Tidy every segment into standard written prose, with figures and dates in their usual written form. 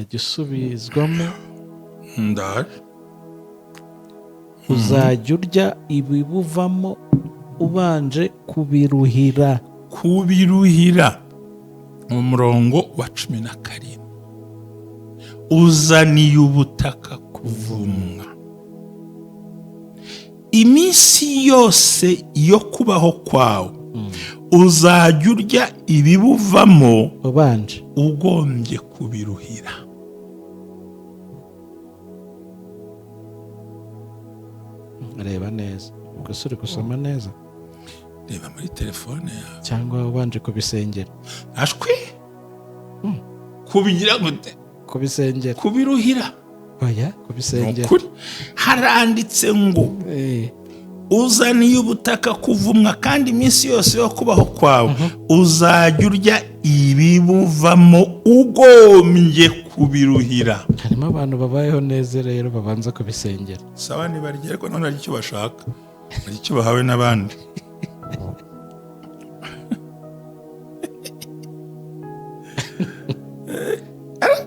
Uzajya usubizwamo. Ndaje. Uzajya urya ibibuvamo ubanje kubiruhira. Kubiruhira. Mu murongo wa 17, uzaniye ubutaka kuvumwa iminsi yose yo kubaho kwawe, uzajya urya ibibuvamo ubanje ugombye kubiruhira. Reba neza, ubwo se uri gusoma neza? Reba muri telefone yawe. Cyangwa ubanje kubisengera? Ashwi, kubigira gute? Kubisengera. Kubiruhira. Oya. Ni Kubisengera. ukuri, haranditse ngo uzaniye ubutaka kuvumwa, kandi iminsi yose yo kubaho kwawe uzajya urya ibibuvamo ugombye kubiruhira. Harimo abantu babayeho neza rero babanza kubisengera. Sawa, nibarya, ariko none hari icyo bashaka, hari icyo bahawe n'abandi.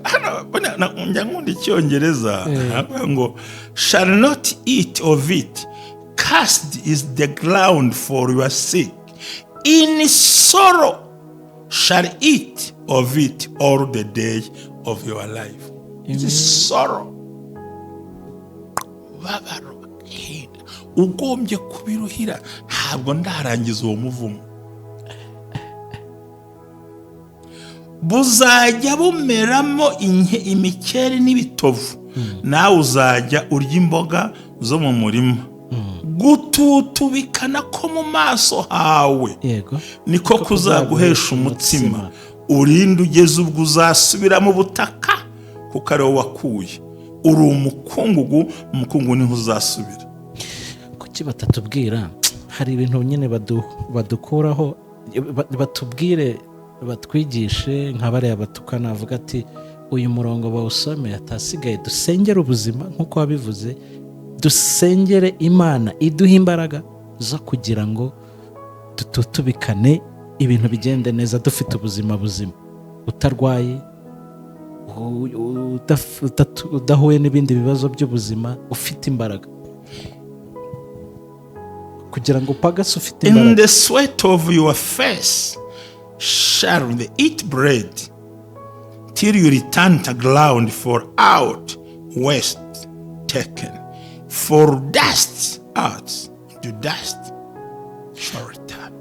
Hano njya nkunda Icyongereza. Haravuga ngo "shall not eat of it, cursed is the ground for your sake, in sorrow shall eat of it all the day of your life." It is sorrow, babaro, agahinda, ugombye kubiruhira. Ntabwo ndarangiza uwo muvumo. Buzajya bumeramo imikeri n'ibitovu, nawe uzajya urya imboga zo mu murima. Gututubikana ko mu maso hawe niko kuzaguhesha umutsima, urinde ugeze ubwo uzasubira mu butaka, kuko ari wowe wakuye, uri umukungugu, umukungugu niho uzasubira. Kuki batatubwira? Hari ibintu nyine badukuraho. Batubwire, batwigishe nka bariya batukana, bavuga ati uyu murongo bawusome, atasigaye dusengere ubuzima nk'uko wabivuze, dusengere Imana iduhe imbaraga zo kugira ngo dututubikane, ibintu bigende neza, dufite ubuzima buzima, utarwaye, udahuye n'ibindi bibazo by'ubuzima, ufite imbaraga kugira ngo upagase ufite "In imbaraga. the sweat of your face shall they eat bread till you return to ground, for out wast taken, for dust art, to dust shall return."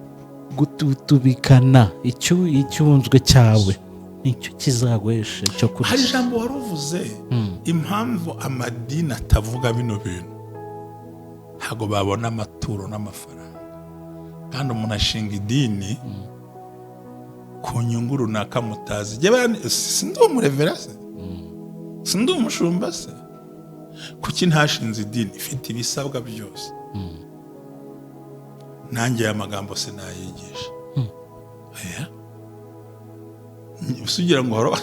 Gututubikana, icyo icyunzwe cyawe nicyo kizaguhesha icyo Hari kurya. ijambo wari uvuze, impamvu amadini atavuga bino bintu, ntabwo babona amaturo n'amafaranga, kandi umuntu ashinga idini ku nyungu runaka mutazi. Sindi umurevera se? Sindi umushumba se? Kuki ntashinze idini ifite ibisabwa byose? Nanjye aya magambo sinayigisha. Oya. Ese ugira ngo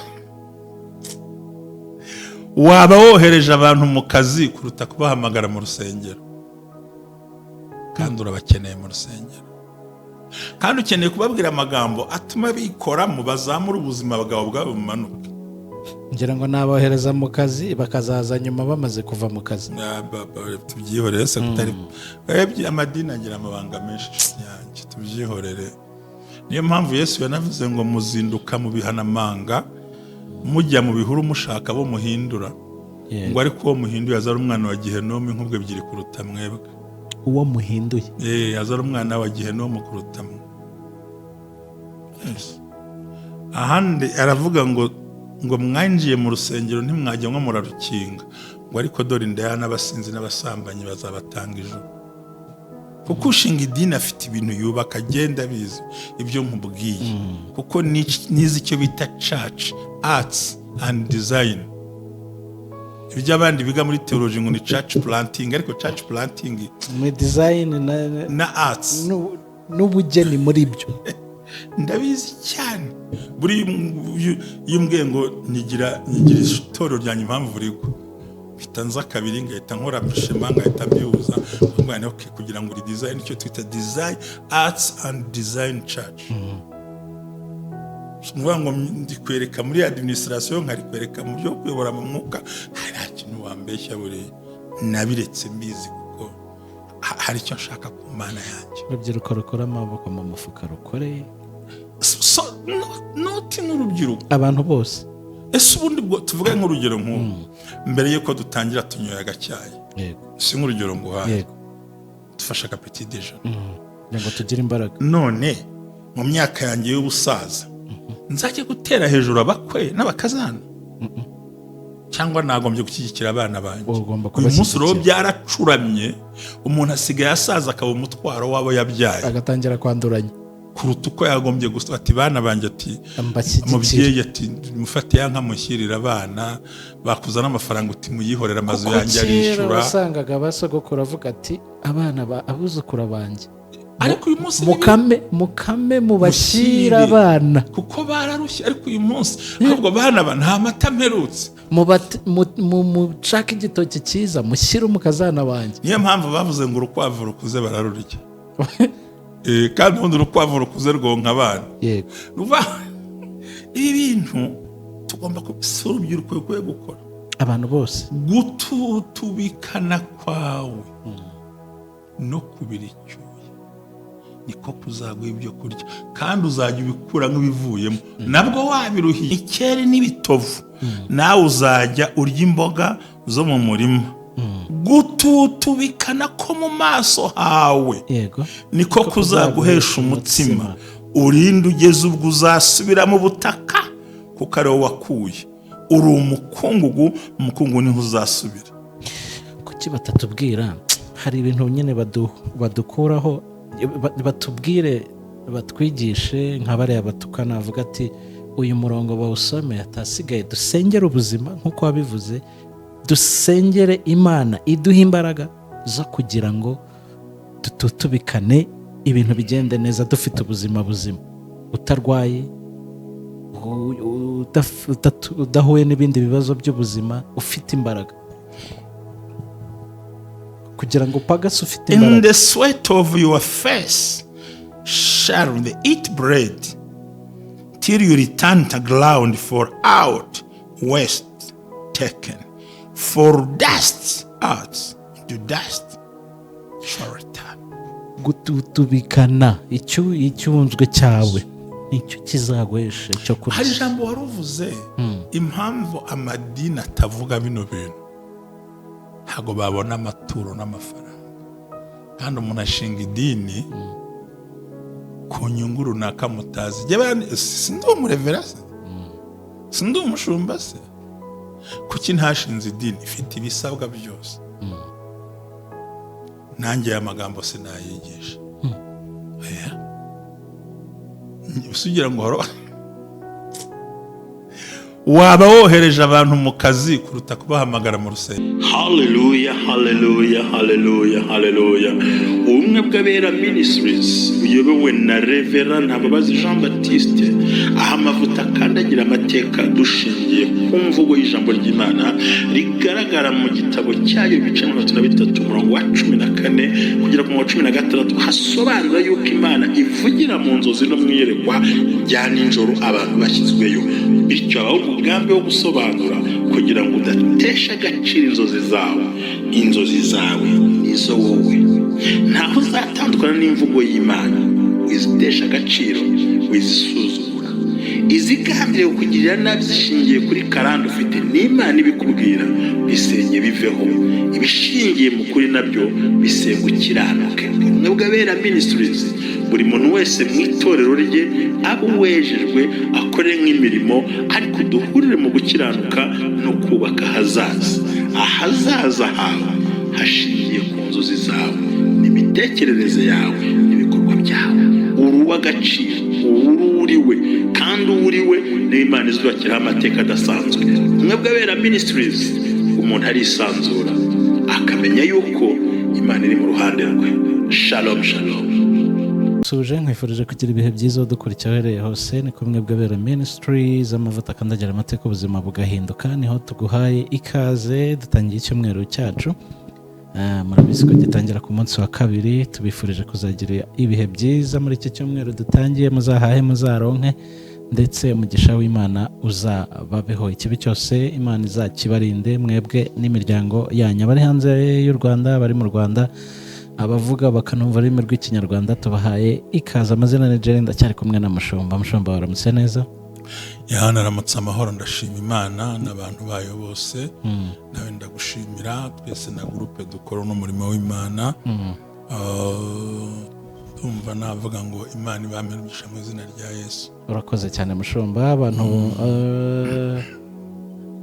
waba wohereje abantu mu kazi kuruta kubahamagara mu rusengero? Kandi urabakeneye mu rusengero, kandi ukeneye kubabwira amagambo atuma bikoramo, bazamura ubuzima bwawe, bwabo bumanuke. Ngira ngo nabohereza mu kazi, bakazaza nyuma bamaze kuva mu kazi. Ah, tubyihorere se kutari. Urebye amadini agira amabanga menshi, inshuti yanjye, tubyihorere. Niyo mpamvu Yesu yanavuze ngo muzinduka mu bihanamanga, mujya mu bihuru, mushaka abo muhindura, ngo ariko uwo muhinduye aza ari umwana wa Gihenomu inkubwe ebyiri kuruta mwebwe. Uwo muhinduye. Eh, aza ari umwana wa Gihenomu kuruta mwe. Yes. Ahandi aravuga ngo mwinjiye mu rusengero, ntimwajya nko murarukinga, ngo ariko dore indaya n'abasinzi n'abasambanyi bazabatanga ijuru. Kuko ushinga idini afite ibintu yubaka, agenda abizi ibyo nkubwiye, kuko nize icyo bita church arts and design. Ibyo abandi biga muri theology ngo ni church planting, ariko church planting muri design na arts n'ubugeni muri byo. Ndabizi cyane. Buri iyo umbwiye ngo nyigira itorero ryanjye, impamvu rigwa, mpita nza kabiri, ngahita nkora schéma, ngahita mbihuza, nkavuga nti okay, kugira ngo uri design, icyo twita design, arts and design church. Si ukuvuga ngo ndikwereka muri administration, nkarikwereka mu byo kuyobora mu mwuka. Nta kintu wambeshya. Buriya nabiretse mbizi, kuko hari icyo nshaka ku Mana yanjye. Urubyiruko rukora amaboko mu mufuka, rukore. So, not n'urubyiruko. Abantu bose. Ese ubundi bwo tuvuge nk'urugero, nk'ubu mbere y'uko dutangira tunyoye agacyayi? Yego. Si nk'urugero nguhaye? Yego. Dufashe agapetit déjeuner. Kugira ngo tugire imbaraga. None mu myaka yanjye y'ubusaza nzajya gutera hejuru abakwe n'abakazana, cyangwa nagombye gushyigikira abana banjye? Ugomba Uyu munsi rero kubashyigikira. byaracuramye, umuntu asigaye asaza akaba umutwaro w'abo yabyaye. Agatangira kwanduranya. Kuruta uko yagombye gusa ati: "Bana banjye," ati mbashyigikire. Umubyeyi ati: "Mufate ya nka mushyirire abana." Bakuzana amafaranga, uti: "Muyihorere, amazu Kuko yanjye kera arishyura." wasangaga basogokuru avuga ati: "Abana ba abuzukuru banjye, Ariko uyu munsi mukame, mukame, mubashyire Mushyire. abana." Kuko bararushye. Ariko uyu munsi ahubwo bana ba nta mata mperutse. Mushake igitoki cyiza, mushyire umukazana wanjye. Niyo mpamvu bavuze ngo urukwavu rukuze bararurya. Kandi ubundi urukwavu rukuze rwonka abana. Ibi bintu tugomba si urubyiruko rukwiye gukora. Abantu bose. Gututubikana kwawe no kubira icyuya niko kuzaguha ibyo kurya, kandi uzajya ubikura nk'ibivuyemo nabwo wabiruhiye ikeri n'ibitovu. Nawe uzajya urya imboga zo mu murima. Gututubikana ko mu maso hawe niko kuzaguhesha umutsima, urinde ugeze ubwo uzasubira mu butaka, kuko ari wowe wakuye. Uri umukungugu, umukungugu niho uzasubira. Kuki batatubwira? Hari ibintu nyine badukuraho, batubwire, batwigishe nka bariya batukana, bavuga ati: "Uyu murongo bawusome." Atasigaye dusengere ubuzima nk'uko wabivuze, dusengere Imana iduhe imbaraga zo kugira ngo dututubikane, ibintu bigende neza, dufite ubuzima buzima, utarwaye, udahuye n'ibindi bibazo by'ubuzima, ufite imbaraga kugira ngo upagase ufite In imbaraga. the sweat of your face shall they eat bread till you return to ground, for out wast taken, for dust art, to dust shall return. Gututubikana icyunzwe cyawe nicyo kizaguhesha icyo Hari kurya. ijambo wari uvuze, impamvu amadini atavuga bino bintu, ntabwo babona amaturo n'amafaranga. Kandi umuntu ashinga idini ku nyungu runaka mutazi. Jyewe sindi umurevera se? Sindi umushumba se? Kuki ntashinze idini ifite ibisabwa byose? Nanjye aya magambo sinayigisha. Oya. Ese ugira ngo waba wohereje abantu mu kazi kuruta kubahamagara mu rusengero? Haleluya, haleluya, haleluya, haleluya! Ubumwe bw'Abera Ministries buyobowe na Reverend Ntababazi Jean Baptiste, aho amavuta akandagira amateka, dushingiye ku mvugo y'ijambo ry'Imana rigaragara mu gitabo cyayo, ibice 33, umurongo wa 14 kugera ku murongo wa 16, hasobanura yuko Imana ivugira mu nzozi no mu iyerekwa rya nijoro abantu bashyizweyo. Bityo habaho umugambi wo gusobanura kugira ngo udatesha agaciro inzozi zawe. Inzozi zawe nizo wowe, ntaho uzatandukana n'imvugo y'Imana. Wizitesha agaciro, wizisuzugura. Izigambiriye kukugirira nabi zishingiye kuri karande ufite n'Imana ibikubwira, bisenye biveho. Ibishingiye mu kuri nabyo bisenga ukiranuke. Ubumwe bw'Abera Ministries, buri muntu wese mu itorero rye abe uwejejwe, akore nk'imirimo, ariko duhurire mu gukiranuka no kubaka ahazaza. Ahazaza hawe hashingiye ku nzozi zawe n'imitekerereze yawe n'ibikorwa byawe. Uri uw'agaciro, uri uriwe, kandi uwo uriwe niyo Imana izubakiraho amateka adasanzwe. Ubumwe bw'Abera Ministries, umuntu arisanzura akamenya yuko Imana iri mu ruhande rwe. Shalom, shalom. Suje nkwifurije kugira ibihe byiza dukurikira uhereye hose. Ni kumwe bw'Abera Ministries, amavuta akandagira amateka, ubuzima bugahinduka. Niho tuguhaye ikaze, dutangiye icyumweru cyacu. Murabizi ko gitangira ku munsi wa kabiri. Tubifurije kuzagira ibihe byiza muri iki cyumweru dutangiye, muzahahe, muzaronke. Ndetse umugisha w'Imana uzababeho. Ikibi cyose Imana izakibarinde mwebwe n'imiryango yanyu. Abari hanze y'u Rwanda, bari mu Rwanda, abavuga bakanumva ururimi rw'Ikinyarwanda, tubahaye ikaze. Amazina ni Jerry, ndacyari kumwe na Mushumba. Mushumba, waramutse neza? Yohana, aramutse amahoro. Ndashima Imana n'abantu bayo bose. Nawe ndagushimira, twese na groupe dukora n'umurimo w'Imana. Ndumva navuga ngo Imana ibampe umugisha mu izina rya Yesu. Urakoze cyane, Mushumba. Abantu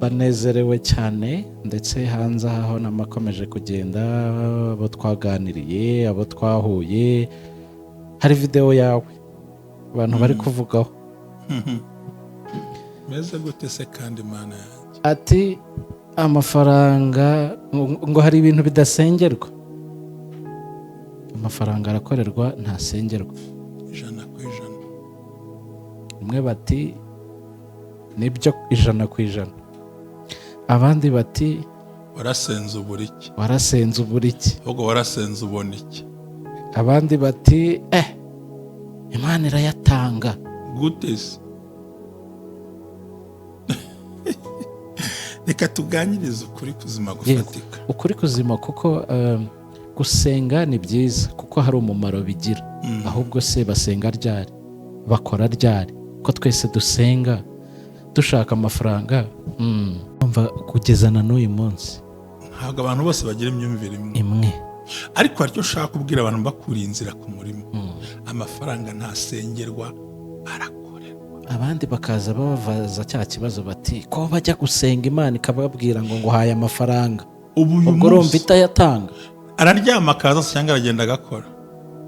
banezerewe cyane, ndetse hanze aho namakomeje kugenda, abo twaganiriye, abo twahuye, hari videwo yawe abantu bari kuvugaho. Meze gute se kandi, Imana yanjye? Ati amafaranga, ngo hari ibintu bidasengerwa, amafaranga arakorerwa, ntasengerwa. 100%. Bamwe bati nibyo 100%, abandi bati warasenze ubura iki? Warasenze ubura iki? Ahubwo warasenze ubona iki? Abandi bati Imana irayatanga. Gute se? Reka tuganirize ukuri kuzima gufatika. Ukuri kuzima, kuko gusenga ni byiza, kuko hari umumaro bigira. Ahubwo se basenga ryari? Bakora ryari? Ko twese dusenga dushaka amafaranga? Umva, kugeza na n'uyu munsi Ntabwo abantu bose bagira imyumvire imwe. Imwe. Ariko hari icyo ushaka kubwira abantu bakuriye inzira ku murimo: amafaranga ntasengerwa, arakorerwa. Abandi bakaza bababaza cya kibazo, bati ko bajya gusenga Imana ikababwira ngo nguhaye amafaranga, Ubu uyu ubwo urumva munsi itayatanga? Araryama akaza se cyangwa aragenda agakora?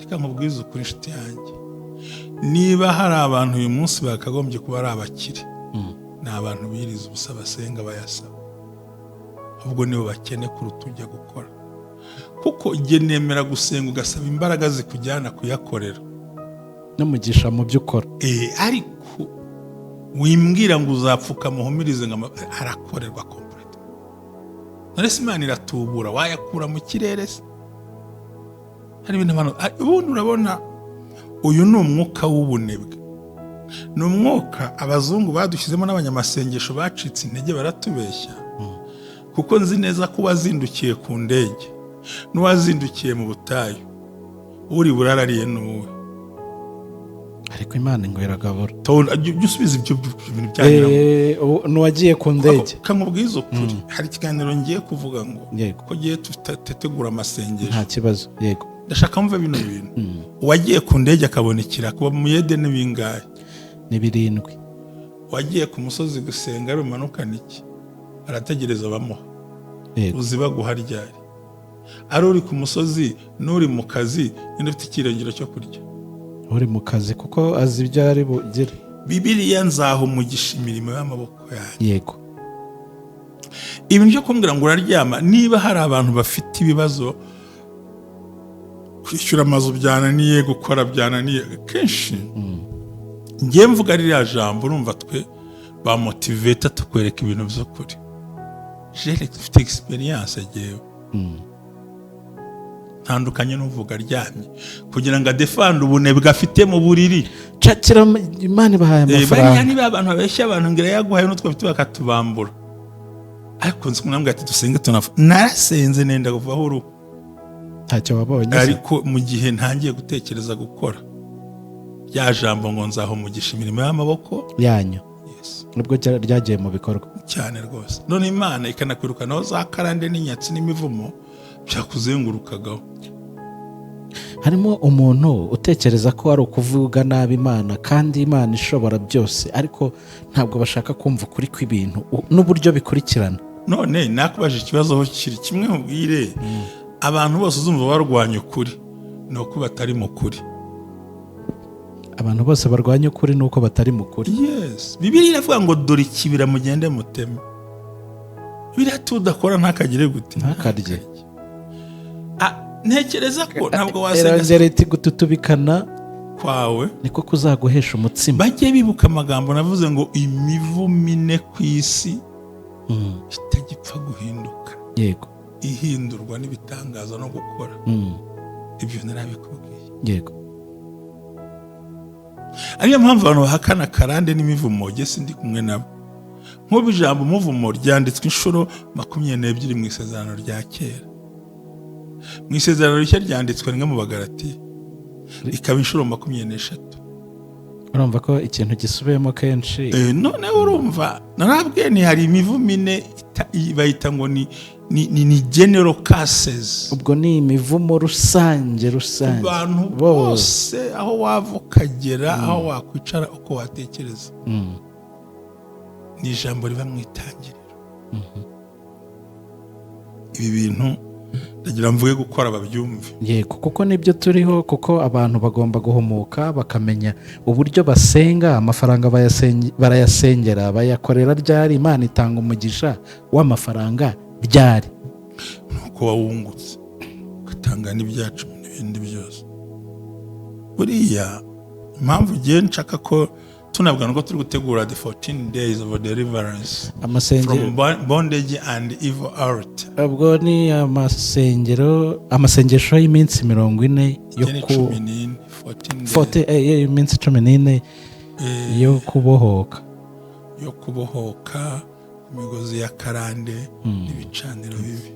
Reka nkubwize ukuri, inshuti yanjye, niba hari abantu uyu munsi bakagombye kuba ari abakire, ni abantu biriza ubusa, basenga bayasaba. Ahubwo nibo bakene kuruta ujya gukora, kuko igihe nemera gusenga ugasaba imbaraga zikujyana kuyakorera n'umugisha mu byo ukora. Ariko wimbwira ngo uzapfuka muhumirize ngo arakorerwa complete. None se Imana iratubura, wayakura mu kirere se? Hari ibintu abantu ubundi urabona uyu ni umwuka w'ubunebwe, ni umwuka abazungu badushyizemo n'abanyamasengesho bacitse intege baratubeshya, kuko nzi neza ko uwazindukiye ku ndege n'uwazindukiye mu butayu uri burarariye n'uwe. Ariko Imana ngo iragabura. Jya usubiza ibyo bintu byanyuramo. N'uwagiye ku ndege. Kankubwiza ukuri, hari ikiganiro ngiye kuvuga ngo ko ngiye tutegura amasengesho. Nta kibazo, yego. Ndashaka mve bino bintu: uwagiye ku ndege akabona ikiraka, uba mu yede ni bingahe? Ni 7. Uwagiye ku musozi gusenga rumanukana iki, arategereza bamuha. Uzi baguha ryari? Ari uri ku musozi n'uri mu kazi, ninde ufite icyiringiro cyo kurya? Uri mu kazi, kuko azi ibyo ari bugire. Bibiliya, nzaha umugisha imirimo y'amaboko yanjye. Ibintu byo kumbwira ngo uraryama, niba hari abantu bafite ibibazo, kwishyura amazu byananiye, gukora byananiye, kenshi ngiye mvuga ririya jambo. Urumva twe ba motivator tukwereka ibintu by'ukuri. Jere dufite experience, jyewe ntandukanye n'uvuga aryamye kugira ngo adefande ubunebwe afite mu buriri. Cakira, Imana ibahaye Bariya amafaranga. Niba abantu babeshya abantu ngo irayaguhaye n'utwo bafite bakatubambura, ariko nzi kumwambwira ati dusenge tunafu. Narasenze nenda kuvaho uruhu. Ntacyo wabonye se? Ariko mu gihe ntangiye gutekereza gukora, rya jambo ngo nzaha umugisha imirimo y'amaboko yanyu, Yes. nibwo ryagiye mu bikorwa. Cyane rwose. None Imana ikanakwirukanaho za karande n'inyatsi n'imivumo byakuzengurukagaho. Harimo umuntu utekereza ko ari ukuvuga nabi Imana, kandi Imana ishobora byose, ariko ntabwo bashaka kumva ukuri kw'ibintu n'uburyo bikurikirana. None nakubaje ikibazo aho kiri kimwe, nkubwire: abantu bose uzumva barwanya ukuri ni uko batari mu kuri. Abantu bose barwanya ukuri ni uko batari mu kuri. Yes, Bibiliya iravuga ngo dore ikibira, mugende muteme. Biriya tudakora ntakagire gute? Ntakarye. Ah, ntekereza ko ntabwo wasenga Irongera iti gututubikana kwawe niko kuzaguhesha umutsima. Bajye bibuka amagambo navuze ngo imivumo ine ku isi itagipfa guhinduka, ihindurwa n'ibitangaza no gukora. Ibyo narabikubwiye. Ariyo mpamvu abantu bahakana karande n'imivumo, jye sindi kumwe nabo. Nk'ubu ijambo umuvumo ryanditswe inshuro 22 mu Isezerano rya Kera. Mu Isezerano Rishya ryanditswe rimwe mu Bagaratiya, rikaba inshuro 23. Urumva ko ikintu gisubiyemo kenshi. Noneho urumva narabwiye ni hari imivumo ine bayita ngo ni general curses. Ubwo ni imivumo rusange rusange. Abantu bose. Bose, aho wava ukagera, aho wakwicara, uko watekereza. Ni ijambo riva mu Itangiriro. Ibi bintu ndagira mvuge gukora babyumve. Yego, kuko nibyo turiho, kuko abantu bagomba guhumuka bakamenya uburyo basenga. Amafaranga barayasengera, bayakorera ryari? Imana itanga umugisha w'amafaranga ryari? Nuko wawungutse ugatanga n'ibyacu n'ibindi byose. Buriya impamvu ugiye nshaka ko tunabwira ko turi gutegura the 14 days of deliverance amasengero from bondage and evil altar. Ubwo ni amasengero, amasengesho y'iminsi 40 yo Igene ku 14, 14 days. Forty, iminsi 14 yo kubohoka. Yo kubohoka imigozi ya karande n'ibicaniro bibi,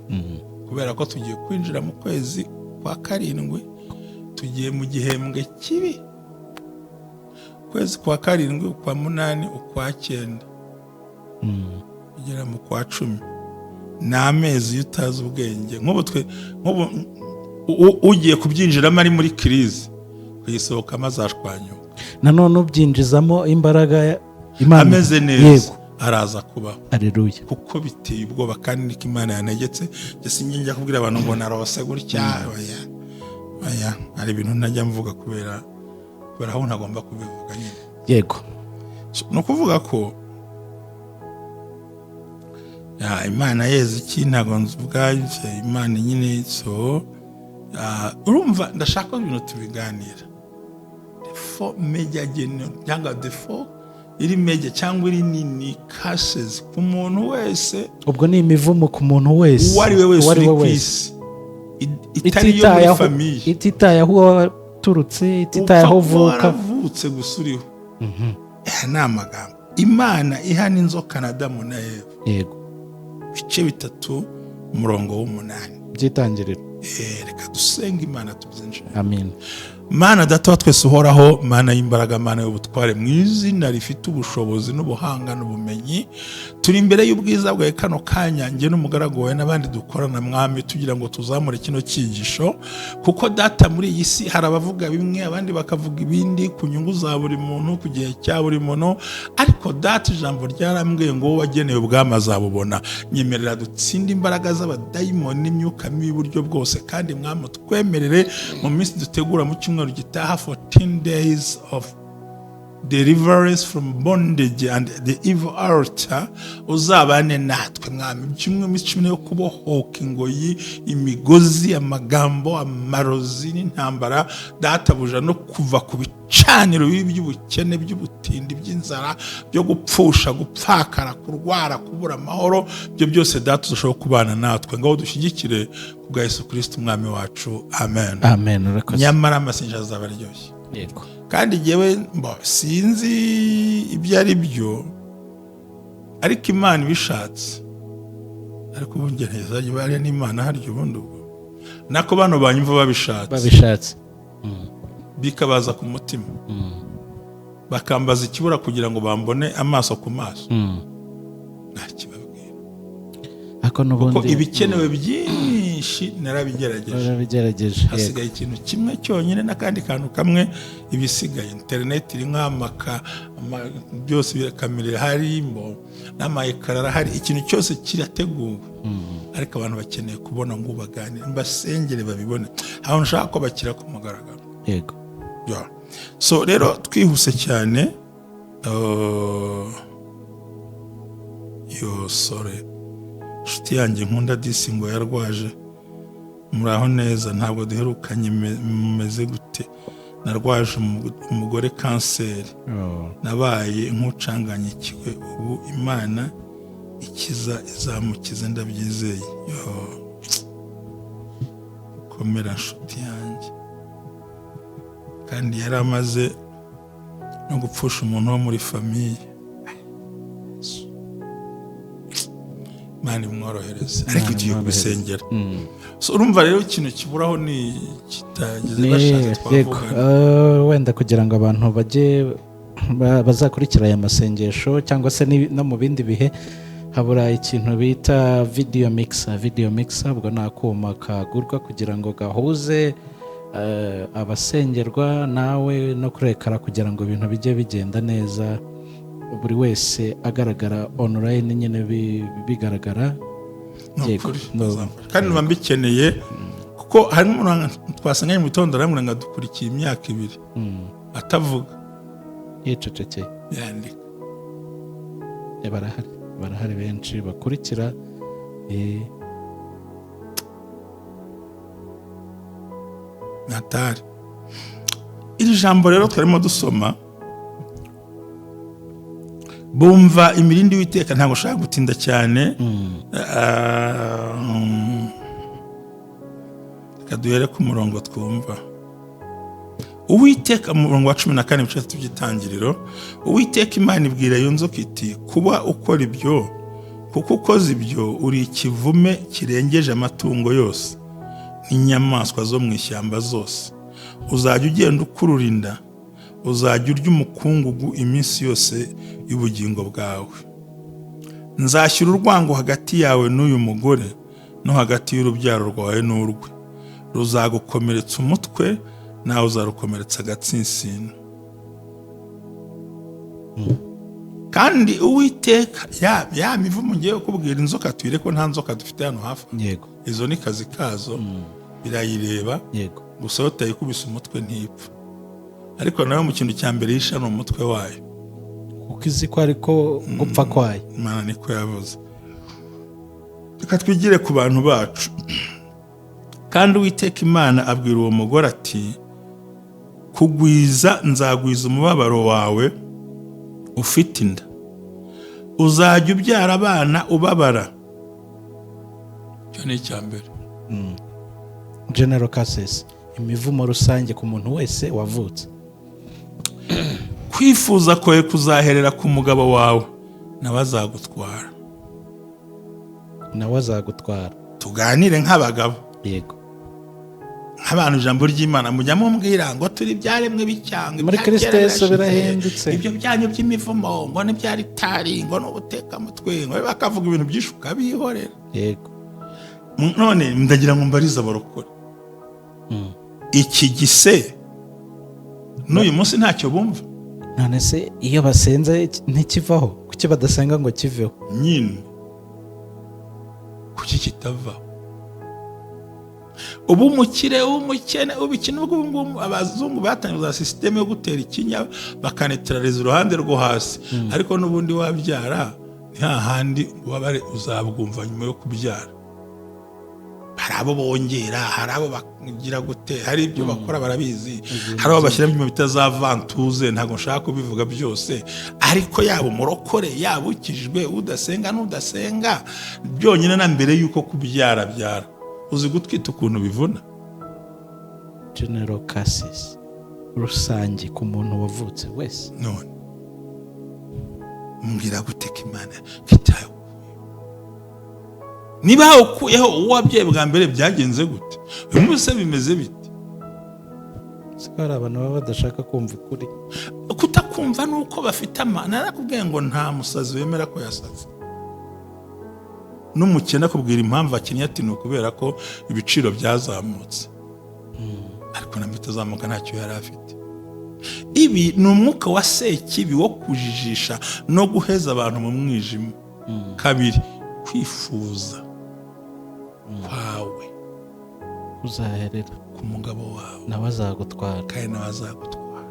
kubera ko tugiye kwinjira mu kwezi kwa karindwi, tugiye mu gihembwe kibi. Ukwezi kwa karindwi, ukwa munani, ukwa cyenda, kugera mu kwa 10, ni amezi iyo utazi ubwenge. Nk'ubu twe, nk'ubu ugiye kubyinjiramo ari muri crise, kuyisohokamo azashwanyuka. Nanone ubyinjizamo imbaraga Imana ameze neza, araza kubaho. Aleluya. Kuko biteye ubwoba, kandi niko Imana yantegetse. Njye sinjya njya kubwira abantu ngo narose gutya. Oya, oya, hari ibintu ntajya mvuga kubera aho ntagomba kubivuga nyine. So, ni ukuvuga ko ya, Imana yeza iki, ntabwo nvuga Imana nyine. So urumva ndashaka ko ibintu tubiganira. The four major cyangwa the four iri major cyangwa iri nini curses ku muntu wese. Ubwo ni imivumo ku muntu wese. Uwo ari we wese uwo ari uri we ku wese. isi, itari iyo muri ititaye aho famille. Ititaye aho waturutse, ititaye aho upfa kuba uvuka. Waravutse gusa uriho. Aya ni amagambo Imana ihana inzoka na Adamu na Eva. Ibice 3, umurongo w'8. By'Itangiriro. Reka dusenge Imana tubyinjire. Amin. Mana Data wa twese uhoraho, Mana y'imbaraga, Mana y'ubutware, mu izina rifite ubushobozi n'ubuhanga n'ubumenyi, turi imbere y'ubwiza bwawe kano kanya, njye n'umugaragu wawe n'abandi dukorana, Mwami, tugira ngo tuzamure kino cyigisho, kuko Data, muri iyi si hari abavuga bimwe, abandi bakavuga ibindi, ku nyungu za buri muntu, ku gihe cya buri muntu. Ariko Data, ijambo ryarambwiye ngo wowe wagenewe ubwami azabubona. Nyemerera dutsinde imbaraga z'abadayimoni n'imyuka mibi y'uburyo bwose. Kandi Mwami, twemerere mu minsi dutegura mu cyumweru gitaha 14 days of deliverance from bondage and the evil altar, uzabane natwe, Mwami. Kimwe mu 10 yo kubohoka ingoyi, imigozi, amagambo, amarozi n'intambara, Databuja, no kuva ku bicaniro bibi by'ubukene, by'ubutindi, by'inzara, byo gupfusha, gupfakara, kurwara, kubura amahoro, ibyo byose, Data, uzashobora kubana natwe. Ngaho dushyigikire ku bwa Yesu Kirisiti Umwami wacu, amen. Amen, urakoze. Nyamara amasengesho azaba aryoshye. Kandi jyewe mbo sinzi ibyo ari byo, ariko Imana ibishatse, ariko ubu ngerageza bariya n'Imana harya ubundi ubwo nako bano banyumva babishatse, babishatse, bikabaza ku mutima, bakambaza ikibura kugira ngo bambone amaso ku maso, ntakibabwira. Ariko kuko n'ubundi ibikenewe byinshi narabigerageje. Warabigerageje, yego. Hasigaye ikintu kimwe cyonyine n'akandi kantu kamwe. Ibisigaye interineti iri nk'amaka byose birakamera, harimo n'ama écran arahari, ikintu cyose kirateguwe, ariko abantu bakeneye kubona ngo baganire, mbasengere babibone aho nshaka ko bakira ku mugaragaro. Yeah. So rero twihuse cyane, yo sore inshuti yanjye nkunda disi ngo yarwaje. Muraho neza? Ntabwo duherukanye, mumeze gute? Narwaje umugore kanseri. Oh. Nabaye nk'ucanganyikiwe. Ubu Imana ikiza izamukize, ndabyizeye. Yo, komera nshuti yanjye. Kandi yari amaze No gupfusha umuntu wo muri famille. Imana imworohereze, ariko tugiye kubisengera. So, urumva rero ikintu kiburaho ni kitageze bashatse Yego. twavuga. Wenda kugira ngo abantu bajye bazakurikira aya masengesho cyangwa se no mu bindi bihe, habura ikintu bita video mixer. Video mixer ubwo ni akuma kagurwa kugira ngo gahuze abasengerwa nawe no kurekara, kugira ngo ibintu bijye bigenda neza, buri wese agaragara online nyine, bigaragara. Ni Yego. ukuri, bazamfasha. Kandi mba mbikeneye, kuko hari n'umuntu twasanganye mu gitondo arambwira ngo adukurikiye imyaka 2 atavuga, yicecekeye, yandika. Barahari, barahari benshi bakurikira. Natari iri jambo rero twarimo dusoma, bumva imirindi y'Uwiteka. Ntabwo ushaka gutinda cyane. Reka duhere ku murongo twumva Uwiteka, umurongo wa 14, ibice bitatu by'Itangiriro. Uwiteka Imana ibwira iyo nzoka iti: "Kuba ukora ibyo, kuko ukoze ibyo, uri ikivume kirengeje amatungo yose n'inyamaswa zo mu ishyamba zose. Uzajya ugenda ukurura inda, uzajya urya umukungugu iminsi yose y'ubugingo bwawe. Nzashyira urwango hagati yawe n'uyu mugore, no hagati y'urubyaro rwawe n'urwe. Ruzagukomeretsa umutwe, nawe uzarukomeretsa agatsinsino." Kandi Uwiteka ya mivumo ngiye kukubwira, inzoka tuyire ko nta nzoka dufite hano hafi. Izo ni kazi kazo, birayireba. Gusa iyo utayikubise umutwe ntipfa, ariko nawe mu kintu cya mbere yisha ni umutwe wayo, kuko izi ko ariko gupfa kwayo. Imana niko yavuze. Reka twigire ku bantu bacu. Kandi Uwiteka Imana abwira uwo mugore ati: "Kugwiza nzagwiza umubabaro wawe ufite inda, uzajya ubyara abana ubabara." Icyo ni icya mbere. General curses, imivumo rusange ku muntu wese wavutse. "Kwifuza kwawe kuzaherera ku mugabo wawe, nawe azagutwara." Nawe azagutwara. Tuganire nk'abagabo, nk'abantu ijambo ry'Imana mujya mumbwira ngo turi ibyaremwe bicyanga Muri ibya Kristo kera Yesu birashize. Birahindutse. Ibyo byanyu by'imivumo ngo n'ibyari ngo n'ubutekamutwe, ngo bakavuga ibintu byinshi ukabihorera. None ndagira ngo mbarize abarokore, iki gise n'uyu munsi ntacyo bumva? None se iyo basenze ntikivaho? Kuki badasenga ngo kiveho? Nyine kuki kitavaho? Ubu umukire, umukene, ubu iki, nubwo ubu ngubu abazungu batangiye za système yo gutera ikinya bakanetraliza uruhande rwo hasi, ariko n'ubundi wabyara ni hahandi ububabare uzabwumva nyuma yo kubyara. Hari abo bongera, hari abo bagira gute, hari ibyo bakora barabizi, hari abo bashyiramo ibyuma bita za ventouse. Ntabwo nshaka kubivuga byose, ariko yaba umurokore, yaba ukijwe, udasenga n'udasenga, byonyine na mbere y'uko kubyara byara, uzi gutwita ukuntu bivuna. General curses rusange ku muntu wavutse wese. None mbwira gute ko Imana kitawukuyeho? Niba hawukuyeho uwo wabyaye bwa mbere, byagenze gute? Uyu munsi bimeze bite? Siko hari abantu baba badashaka kumva ukuri. Kutakumva ni uko bafite ama narakubwiye ngo nta musazi wemera ko yasaze, n'umukene akubwira impamvu akennye ati ni ukubera ko ibiciro byazamutse, ariko na bitazamuka ntacyo yari afite. Ibi ni umwuka wa sekibi wo kujijisha no guheza abantu mu mwijima. Kabiri, kwifuza kwawe uzaherera ku mugabo wawe, nawe azagutwara. Kandi nawe azagutwara.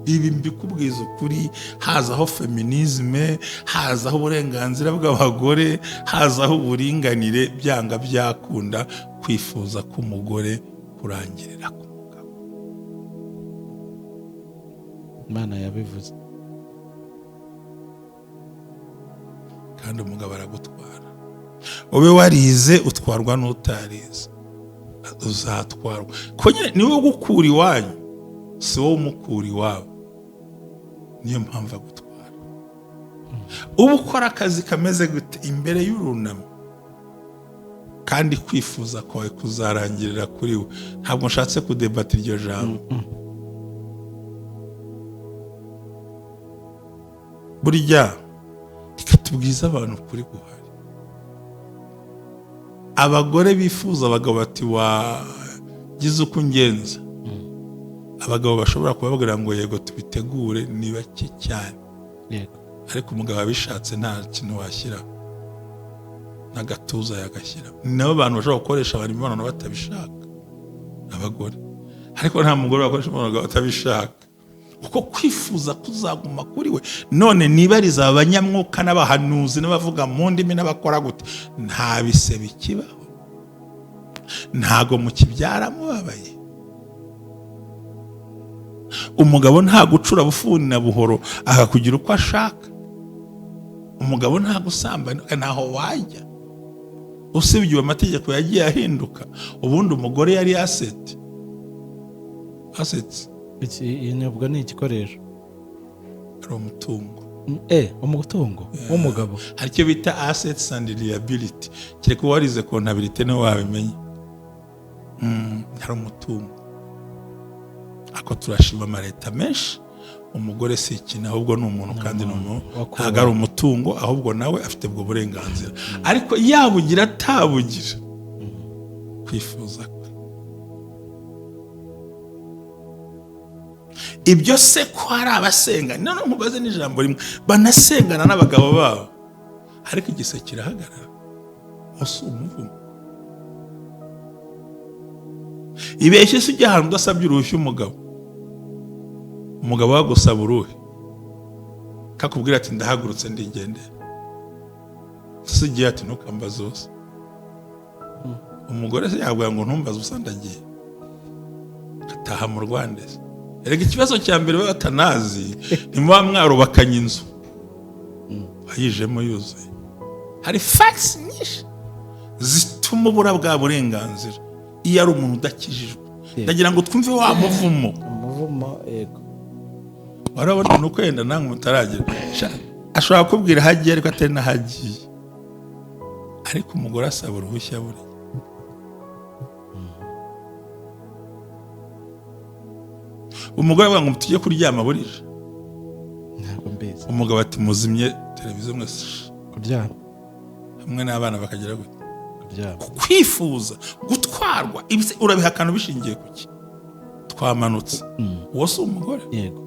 Ibi mbikubwiza ukuri, hazaho féminisme, hazaho uburenganzira bw'abagore, hazaho uburinganire, byanga byakunda kwifuza k'umugore kurangirira ku mugabo. Imana yabivuze. Kandi umugabo aragutwara, ube warize utwarwa n'utarize uzatwarwa, ko nyine niwe ugukura iwanyu, si wowe umukura iwabo. Niyo mpamvu agutwara. Uba ukora akazi kameze gute imbere y'urunamo, kandi kwifuza kwawe kuzarangirira kuri we. Ntabwo nshatse kudebata iryo jambo. Burya reka tubwize abantu ukuri guhari. Abagore bifuza abagabo bati wagize uko ungenza, abagabo bashobora kubabwira ngo yego tubitegure ni bake cyane. Ariko umugabo abishatse nta kintu washyiraho, n'agatuza yagashyiraho. Ni nabo bantu bashobora gukoresha abantu imibonano batabishaka, abagore. Ariko nta mugore wakoresha imibonano batabishaka, kuko kwifuza kuzaguma kuri we. None nibariza abanyamwuka n'abahanuzi n'abavuga mu ndimi n'abakora gute, nta bisebe kibaho, ntago mukibyara mubabaye. Umugabo nta gucura bufuni na buhoro akakugira uko ashaka. Umugabo nta gusambana, ntaho wajya usibye ubu amategeko yagiye ahinduka. Ubundi umugore yari asset, asset. Ubwo ni igikoresho, ari umutungo. Umutungo w'umugabo. Hari icyo bita assets and liability, kereka uwarize comptabilité niwe wabimenya. Hari umutungo. Ako turashima amaleta menshi, umugore si ikintu, ahubwo ni umuntu, kandi ni umuntu, ntabwo ari umutungo, ahubwo nawe afite ubwo burenganzira. Ariko yabugira atabugira, kwifuza kwe. Ibyo se ko hari abasenga, none mubaze n'ijambo rimwe, banasengana n'abagabo babo, ariko igise kirahagarara, si umuvumo. Ibeshye se ujya ahantu udasabye uruhushya umugabo, umugabo wagusaba uruhe kakubwira ati ndahagurutse ndigendera, se ugiye ati ntukambaze ubusa. Umugore se yabwira ngo ntumbaze ubusa ndagiye, ataha mu Rwanda. Se erega ikibazo cya mbere baba batanazi, ntimuba mwarubakanye inzu wayijemo yuzuye. Hari facts nyinshi zituma ubura bwa burenganzira iyo ari umuntu udakijijwe. Ndagira ngo twumve wa muvumo. Umuvumo, yego. Warabona ni uko yenda namwe mutaragira, ashobora kukubwira aho agiye ariko atari n'aho agiye. Ariko umugore asaba uruhushya buriya. Umugore avuga ngo tujye kuryama burije, ntabwo mbizi. Umugabo ati muzimye televiziyo mwese kuryama, hamwe n'abana bakagira gute, kuryama. Kwifuza gutwarwa urabihakana ubishingiye kuki? Twamanutse, uwo si umugore. Yego.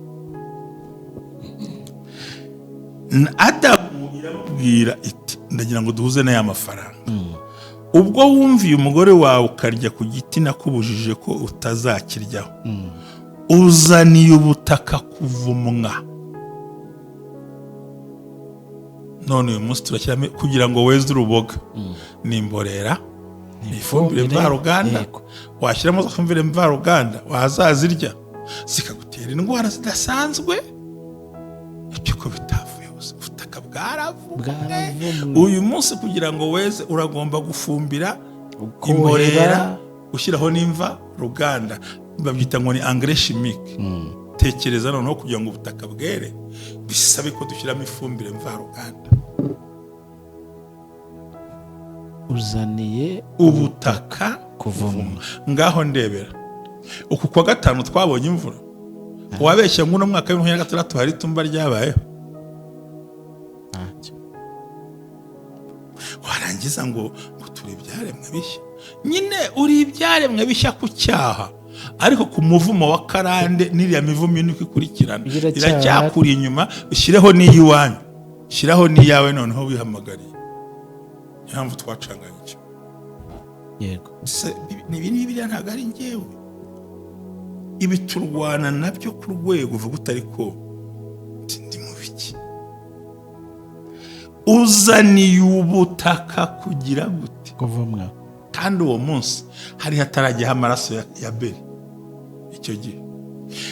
Adamu iramubwira iti ndagira ngo duhuze n'aya mafaranga. Ubwo wumviye umugore wawe ukarya ku giti nakubujije ko utazakiryaho, uzaniye ubutaka kuvumwa. None uyu munsi turashyiramo kugira ngo weze uruboga, ni imborera, ni ifumbire mvaruganda. Washyiramo ifumbire mvaruganda wazazirya zikagutera indwara zidasanzwe. Ibyo ko bitavuye, ubutaka bwaravumwe. Uyu munsi kugira ngo weze uragomba gufumbira imborera, ushyiraho n'imva ruganda, babyita ngo ni engrais chimique. Tekereza noneho kugira ngo ubutaka bwere bisabe ko dushyiramo ifumbire mvaruganda. Uzaniye ubutaka kuvumwa. Ngaho ndebera uku kwa gatanu twabonye imvura, wabeshya ngo uno mwaka w'ibihumbi bibiri na gatandatu hari itumba ryabayeho, warangiza ngo turi ibyaremwe bishya. Nyine uri ibyaremwe bishya ku cyaha, ariko ku muvumo wa karande n'iriya mivumo ine uko ikurikirana iracyakuri inyuma. Ushyireho n'iy'iwanyu, shyiraho n'iyawe, noneho wihamagariye. Niyo mpamvu twacanganye icyo. Yego. Ibi ni biriya, ntabwo ari njyewe. Ibi turwana nabyo ku rwego uvuga utari ko ndi mu biki. Uzaniye ubutaka kugira gute? Kuvumwa. Kandi uwo munsi hari hatarajyaho amaraso ya Beri. Icyo gihe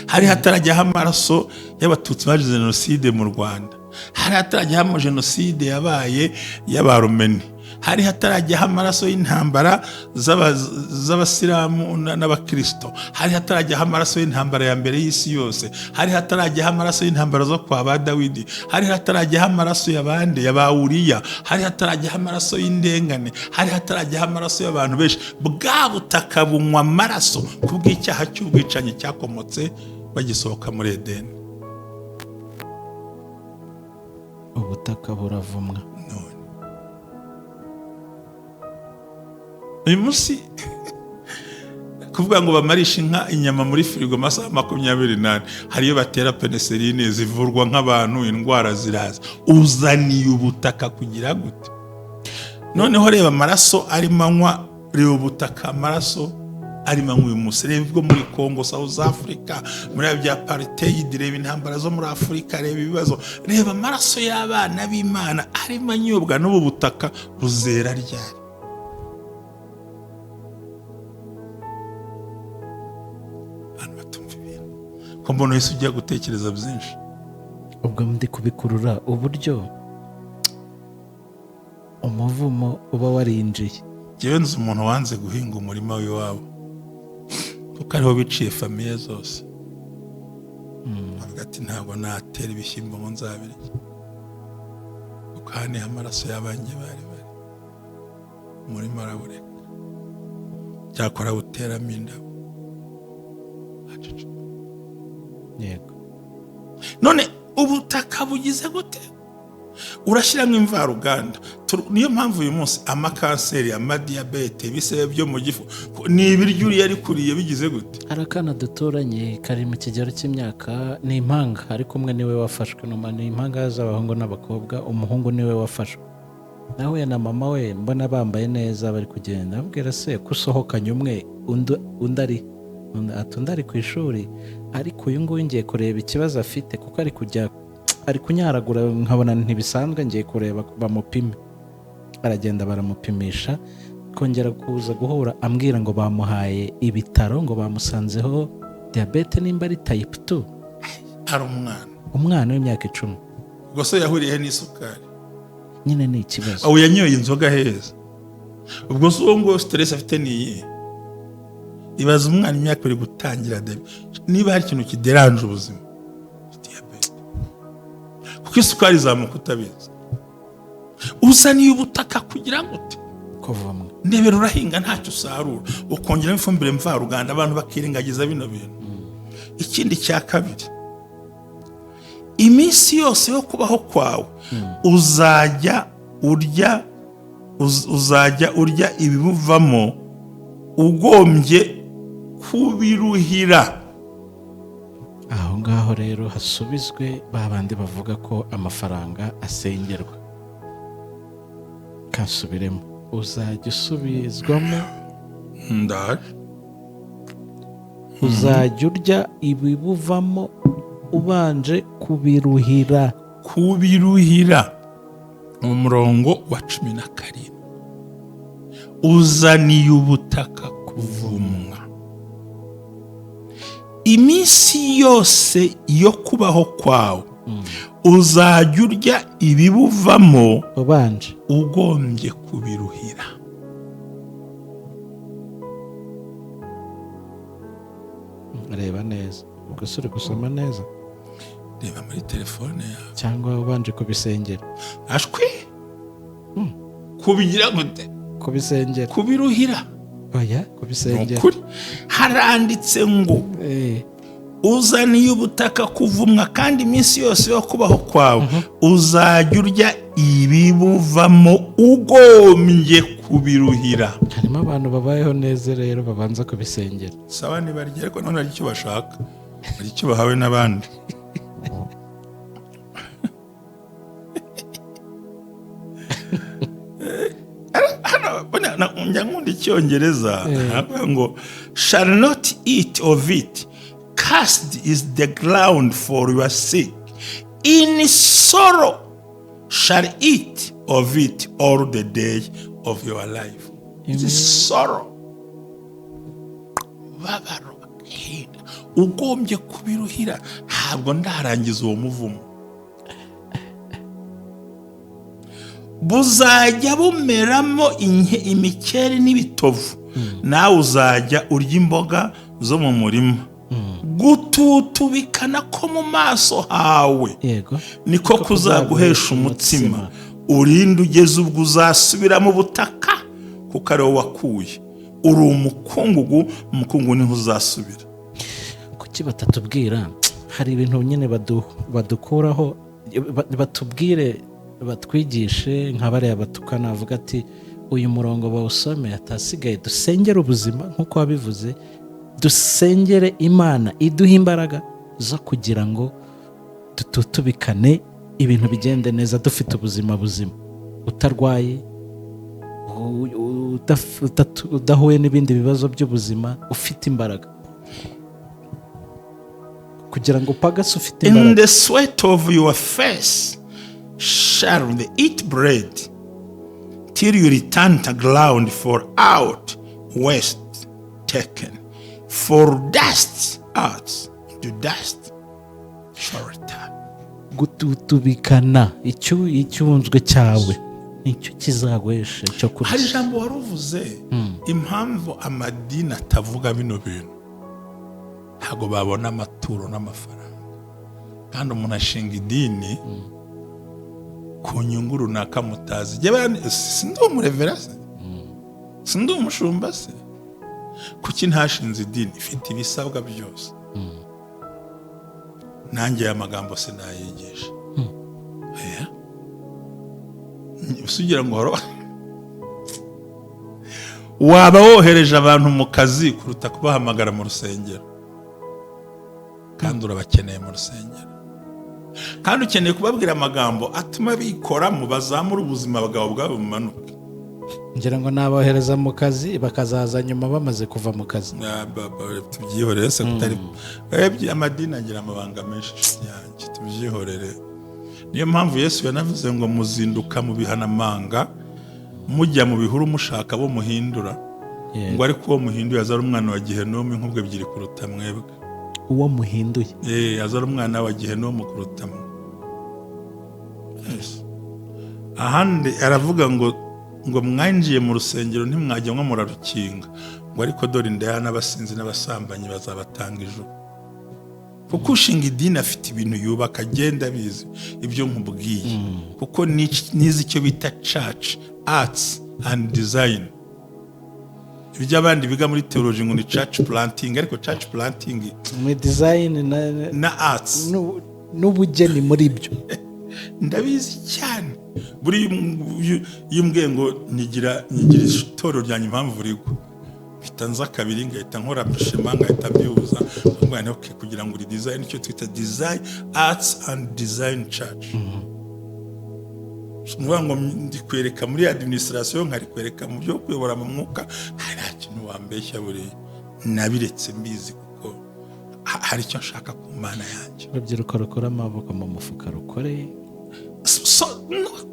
hari hatarajyaho amaraso y'abatutsi bazize jenoside mu Rwanda, hari hatarajyaho jenoside yabaye y'abarumeni, Hari hatarajyaho amaraso y'intambara z'abasilamu n'abakirisito. Hari hatarajyaho amaraso y'intambara ya mbere y'isi yose. Hari hatarajyaho amaraso y'intambara zo kwa ba Dawidi. Hari hatarajyaho amaraso y'abandi ya ba Uriya. Hari hatarajyaho amaraso y'indengane. Hari hatarajyaho amaraso y'abantu benshi. Bwa butaka bunywa amaraso kubw'icyaha cy'ubwicanyi cyakomotse bagisohoka muri Edeni. Ubutaka buravumwa. None uyu munsi kuvuga ngo bamarishe inka inyama muri firigo amasaha 24, hariyo batera penicilline zivurwa nk'abantu, indwara ziraza. Uzaniye ubutaka kugira gute? Noneho reba amaraso arimo anywa, reba ubutaka amaraso arimo anywa uyu munsi. Reba ibwo muri Congo, South Africa, muri bya apartheid, reba intambara zo muri Afurika, reba ibibazo, reba amaraso y'abana b'Imana arimo anyobwa n'ubu butaka buzera ryari? Abantu batumva ibintu ko mbona wese ujya gutekereza byinshi. Ubwo ndi kubikurura uburyo umuvumo uba warinjiye. Njyewe nzi umuntu wanze guhinga umurima w'iwabo kuko ariho biciye famille zose. Avuga ati ntabwo natera ibishyimbo ngo nzabirye kuko aha niho amaraso y'abanjye bari bari. Umurima arabureka, cyakora awuteramo indabo. Aceceka. Yego. None ubutaka bugize gute? Urashyiramo imvaruganda. Niyo mpamvu uyu munsi amakanseri, amadiyabete, ibisebe byo mu gifu, ni ibiryo uriye ariko uriye bigize gute? Hari akana duturanye kari mu kigero cy'imyaka, ni impanga, ariko umwe niwe wafashwe. Numa ni impanga z'abahungu n'abakobwa, umuhungu niwe wafashwe. Nahuye na mama we mbona bambaye neza bari kugenda, ambwira se ko usohokanye umwe undi ari ati undi ari ku ishuri, ariko uyu nguyu ngiye kureba ikibazo afite kuko ari kujya ari kunyaragura nkabona ntibisanzwe, ngiye kureba bamupime. Aragenda baramupimisha, kongera kuza guhura ambwira ngo bamuhaye ibitaro ngo bamusanzeho diyabete nimba ari type 2. Ari umwana. Umwana w'imyaka 10. Ubwo se yahuriye n'isukari? Nyine ni ikibazo. Aho yanyoye inzoga heza. Ubwo se uwo nguwo stress afite ni iyihe? Ibaza umwana imyaka iri gutangira niba hari ikintu kideranje ubuzima, diyabete. Kuko isukari izamuka utabizi. Uzaniye ubutaka kugira ngo ute? Kuvumwa. Ndebera urahinga ntacyo usarura, ukongeramo ifumbire mvaruganda, abantu bakirengagiza bino bintu. Ikindi cya kabiri, iminsi yose yo kubaho kwawe uzajya urya uzajya urya ibibuvamo ugombye kubiruhira. Aho ngaho rero hasubizwe ba bandi bavuga ko amafaranga asengerwa. Kasubiremo, uzajya usubizwamo. Ndaje. Uzajya urya ibibuvamo ubanje kubiruhira. Kubiruhira. Mu murongo wa 17, uzaniye ubutaka kuvumwa. Iminsi yose yo kubaho kwawe uzajya urya ibibuvamo ubanje ugombye kubiruhira. Reba neza, ubwo se uri gusoma neza? Reba muri telefone yawe. Cyangwa ubanje kubisengera. Ashwi kubigira gute? Kubisengera. Kubiruhira. Oya, kubisengera. Ukuri haranditse ngo uzaniye ubutaka kuvumwa, kandi iminsi yose yo kubaho kwawe uzajya urya ibibuvamo ugombye kubiruhira. Harimo abantu babayeho neza rero babanza kubisengera. Sawa nibarya, ariko none hari icyo bashaka, hari icyo bahawe n'abandi. Hano njya nkunda icyongereza, haravuga ngo shall not eat of it, cursed is the ground for your sake, in sorrow shall eat of it all the day of your life. It is sorrow, babaro, agahinda, ugombye kubiruhira. Ntabwo ndarangiza uwo muvumo. Buzajya bumeramo imikeri n'ibitovu, nawe uzajya urya imboga zo mu murima. Gututubikana ko mu maso hawe niko kuzaguhesha umutsima, urinde ugeze ubwo uzasubira mu butaka, kuko ari wowe wakuye. Uri umukungugu, umukungugu niho uzasubira. Kuki batatubwira? Hari ibintu nyine badukuraho, batubwire, batwigishe nka bariya batukana, bavuga ati uyu murongo bawusome, atasigaye dusengere ubuzima nk'uko wabivuze, dusengere Imana iduhe imbaraga zo kugira ngo dututubikane, ibintu bigende neza, dufite ubuzima buzima, utarwaye, udahuye n'ibindi bibazo by'ubuzima, ufite imbaraga kugira ngo upagase ufite In imbaraga. the sweat of your face shall they eat bread till you return to ground, for out wast taken, for dust art, to dust shall return. Gututubikana icyunzwe cyawe nicyo kizaguhesha icyo Hari kurya. ijambo wari uvuze, impamvu amadini atavuga bino bintu, ntabwo babona amaturo n'amafaranga. Kandi umuntu ashinga idini ku nyungu runaka mutazi. Jyewe sindi umurevera se? Sindi umushumba se? Kuki ntashinze idini ifite ibisabwa byose? Nanjye aya magambo sinayigisha. Oya. Ese ugira ngo waba wohereje abantu mu kazi kuruta kubahamagara mu rusengero? Kandi urabakeneye mu rusengero, kandi ukeneye kubabwira amagambo atuma bikoramo, bazamura ubuzima bwawe bwabo bumanuke. Ngira ngo nabohereza mu kazi, bakazaza nyuma bamaze kuva mu kazi. Ah, tubyihorere se kutari urebye. Amadini agira amabanga menshi, inshuti yanjye, tubyihorere. Niyo mpamvu Yesu yanavuze ngo muzinduka mu bihanamanga, mujya mu bihuru, mushaka abo muhindura, ngo ariko uwo muhinduye aza ari umwana wa Gihenomu inkubwe ebyiri kuruta mwebwe. Uwo muhinduye. Eh, aza ari umwana wa Gihenomu kuruta mwe. Yes. Ahandi aravuga ngo mwinjiye mu rusengero ntimwajya mwo murarukinga, ngo ariko dore indaya n'abasinzi n'abasambanyi bazabatanga ijuru. Kuko ushinga idini afite ibintu yubaka, agenda abizi ibyo nkubwiye, kuko nize icyo bita church arts and design. Ibyo abandi biga muri theology ngo ni church planting, ariko church planting muri design na arts n'ubugeni muri byo. Ndabizi cyane. Buri iyo umbwiye ngo nyigira itorero ryanjye, impamvu rigwa, mpita nza kabiri, ngahita nkora schéma, ngahita mbihuza, nkavuga nti okay, kugira ngo uri design, icyo twita design, arts and design church. Ni ukuvuga ngo ndikwereka muri administration, nkarikwereka mu byo kuyobora mu mwuka. Nta kintu wambeshya. Buriya nabiretse mbizi, kuko hari icyo nshaka ku Mana yanjye. Urubyiruko rukura amaboko mu mufuka, rukore. So,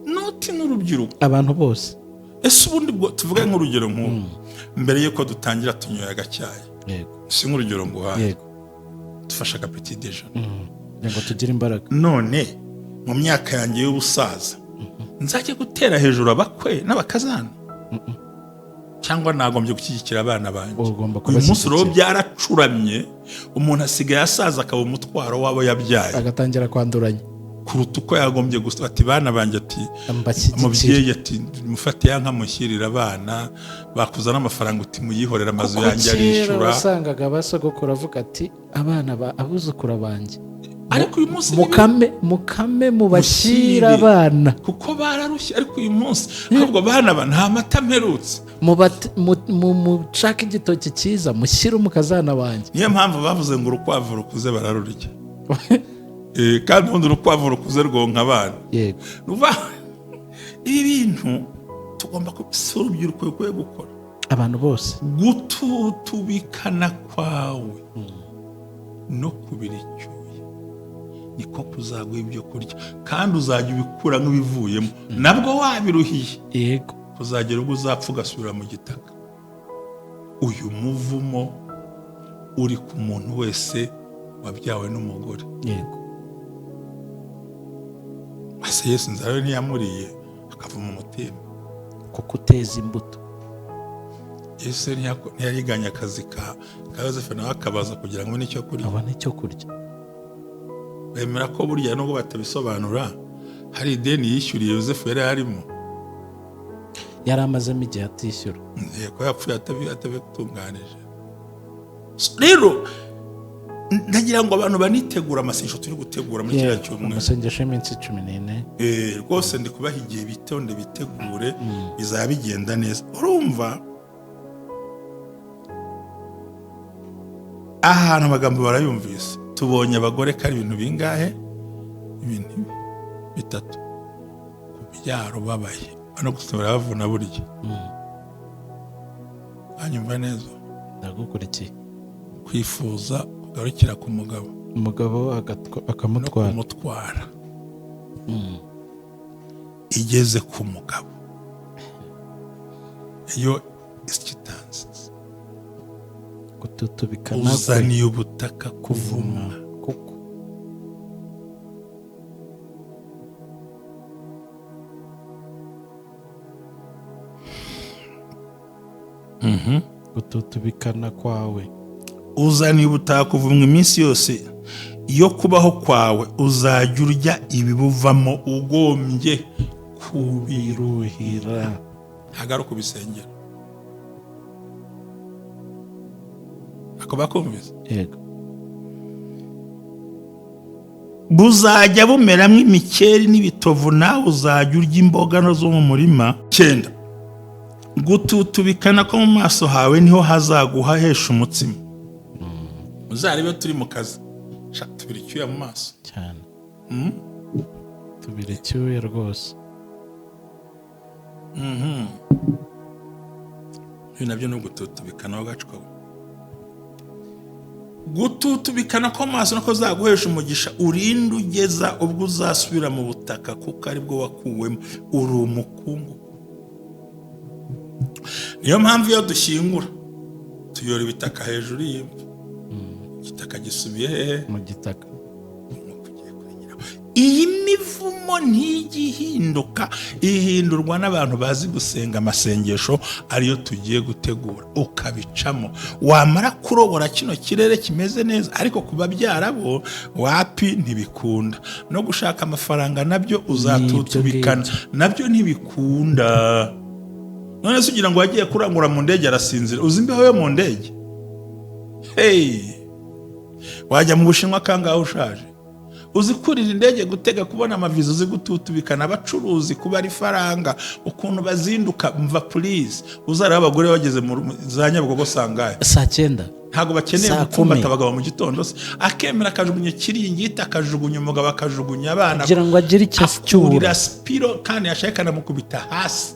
not n'urubyiruko. Abantu bose. Ese ubundi bwo tuvuge nk'urugero nk'ubu, mbere y'uko dutangira tunyoye agacyayi, si nk'urugero nguhaye, dufashe aga petit déjeuner, Kugira ngo tugire imbaraga. None mu myaka yanjye y'ubusaza nzajya gutera hejuru abakwe n'abakazana, cyangwa nagombye gushyigikira abana banjye? Ugomba Uyu munsi rero kubashyigikira. byaracuramye, umuntu asigaye asaza akaba umutwaro w'abo yabyaye, Agatangira kwanduranya. kuruta uko yagombye gusa ati bana banjye, ati Mbashyigikire. umubyeyi ati mufate ya nka mushyirire abana, bakuzana amafaranga uti muyihorere, amazu Kuko yanjye kera arishyura. wasangaga abasogokuru avuga ati abana ba abuzukuru banjye, Ariko uyu munsi mukame, mukame, mubashyire Mushyire. abana. Kuko bararushye. Ariko uyu munsi ahubwo bana ba nta mata mperutse. Mushake igitoki cyiza, mushyire umukazana wanjye. Niyo mpamvu bavuze ngo urukwavu rukuze bararurya. Kandi ubundi urukwavu rukuze rwonka abana. Ibi bintu tugomba si urubyiruko rukwiye gukora. Abantu bose. Gututubikana kwawe no kubira icyuya niko kuzaguha ibyo kurya, kandi uzajya ubikura nk'ibivuyemo nabwo wabiruhiye, kuzagera ubwo uzapfa ugasubira mu gitaka. Uyu muvumo uri ku muntu wese wabyawe n'umugore. Ase Yesu inzara we ntiyamuriye, Akavuma umutima. Kuko uteza imbuto. Ese ntiyariganye akazi ka Yosefu, nawe akabaza kugira ngo abone icyo kurya. Abone icyo kurya. Bemera ko burya nubwo batabisobanura hari ideni yishyuriye Yosefu yari arimo. Yari amazemo igihe atishyura. Ko yapfuye atabitunganije. Rero ndagira ngo abantu banitegura amasengesho turi gutegura muri kiriya cyumweru. Amasengesho y'iminsi 14. Rwose ndi kubaha igihe bitonde bitegure, bizaba bigenda neza. Urumva ahantu amagambo barayumvise. Tubonye abagore ko ari ibintu bingahe? Ibintu bitatu. Kubyara ubabaye, no gusubira bavuna burya. Hanyuma neza ndagukurikiye. Kwifuza kugarukira ku mugabo, umugabo akamutwara, no kumutwara. Igeze ku mugabo iyo ikitanze gututubikana, uzaniye ubutaka kuvumwa. Kuko gututubikana kwawe uzaniye ubutaka kuvumwa iminsi yose yo kubaho kwawe, uzajya urya ibibuvamo ugombye kubiruhira. Ntabwo ari ukubisengera. Ako bakumvise? Yego. Buzajya bumeramo imikeri n'ibitovu, nawe uzajya urya imboga zo mu murima. 9. Gututubikana ko mu maso hawe niho hazaguha hesha umutsima. Uzarebe turi mu kazi, tubira icyuya mu maso cyane. Tubira icyuya rwose. Ibi nabyo ni ugututubikana w'agacwa. Gututubikana ko mu maso niko zaguhesha umugisha, urinde ugeza ubwo uzasubira mu butaka, kuko aribwo wakuwemo, uri umukungu. Niyo mpamvu iyo dushyingura tuyora ibitaka hejuru y'imva. Igitaka gisubiye hehe? Mu gitaka. Iyi mivumo ntigihinduka, ihindurwa n'abantu bazi gusenga amasengesho ariyo tugiye gutegura, ukabicamo. Wamara kurobora kino kirere kimeze neza, ariko kubabyara bo wapi ntibikunda. No gushaka amafaranga nabyo uzatutubikana, nabyo ntibikunda. None se ugira ngo wagiye kurangura mu ndege arasinzira? Uzi imbeho yo mu ndege? Hey! Wajya mu Bushinwa kangahe ushaje? Uzi kurira indege, gutega, kubona amaviza, uzi gututubikana abacuruzi, kubara ifaranga, ukuntu bazinduka. Mva please, uzareba abagore bageze mu za Nyabugogo sangahe? Saa 9. Ntabwo bakeneye gupfumbata abagabo mu gitondo se, akemera akajugunya ikiringiti, akajugunya umugabo, akajugunya abana kugira ngo agire icyo acyura. Sipiro kandi yashaka anamukubita hasi.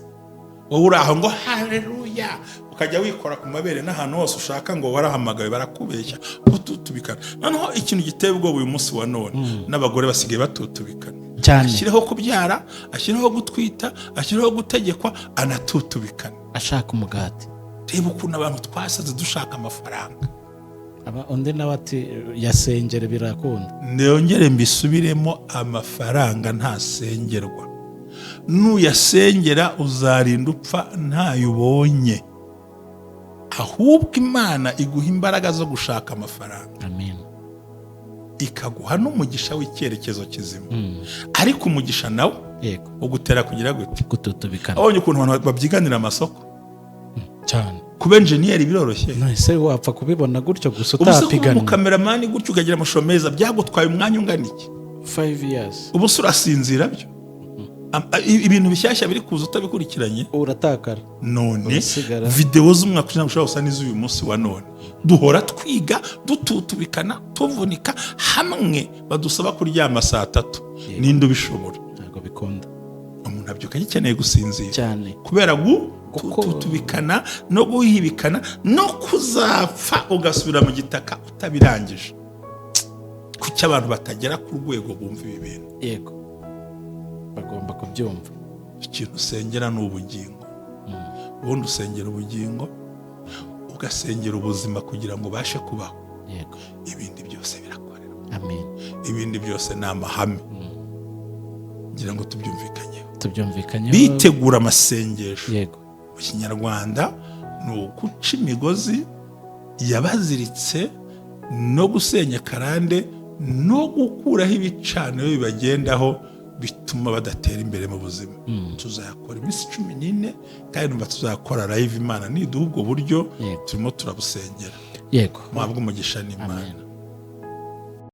Wowe uri aho ngo haleluya, ukajya wikora ku mabere n'ahantu hose ushaka ngo warahamagawe, barakubeshya gututubikana. Noneho ikintu giteye ubwoba uyu munsi wa none, n'abagore basigaye batutubikana cyane. Ashyireho kubyara, ashyireho gutwita, ashyireho gutegekwa, anatutubikana ashaka umugati. Reba ukuntu abantu twasaze dushaka amafaranga. Undi nawe ati yasengere birakunda. Ndongere mbisubiremo, amafaranga ntasengerwa. Nuyasengera uzarinda upfa ntayo ubonye. Ahubwo Imana iguha imbaraga zo gushaka amafaranga. Amen. Ikaguha n'umugisha w'icyerekezo kizima. Ariko umugisha nawe yego ugutera kugira gute? Gututubikana. Abonye ukuntu abantu babyiganira amasoko cyane. Kuba enjeniyeri biroroshye. None wapfa kubibona gutyo gusa utapigana. Ubu umukameramani gutyo ukagira amashusho meza byagutwaye umwanya ungana iki? 5 years. Ubu se urasinzira byo? Ibintu bishyashya biri kuza utabikurikiranye uratakara. None video z'umwaka ushize ushobora gusa n'iz'uyu munsi wa none. Duhora twiga, dututubikana, tuvunika, hamwe badusaba kuryama saa 3. Ninde ubishobora? Ntabwo bikunda. Umuntu abyuka agikeneye gusinzira cyane kubera gututubikana no guhibikana no kuzapfa ugasubira mu gitaka utabirangije. Kuki abantu batagera ku rwego bumva ibi bintu? Yego, bagomba kubyumva. Ikintu usengera ni ubugingo. Ubundi usengera ubugingo, ugasengera ubuzima kugira ngo ubashe kubaho. Yego, ibindi byose birakorerwa. Amen. Ibindi byose ni amahame. Ngira ngo tubyumvikanyeho. Tubyumvikanyeho. Bitegura amasengesho. Mu Kinyarwanda ni uguca imigozi yabaziritse no gusenya karande no gukuraho ibicaniro bibagendaho bituma badatera imbere mu buzima. Tuzakora iminsi 14 kandi numva tuzakora live, Imana niduha ubwo buryo. Turimo turabusengera. Muhabwe umugisha n'Imana. Amen.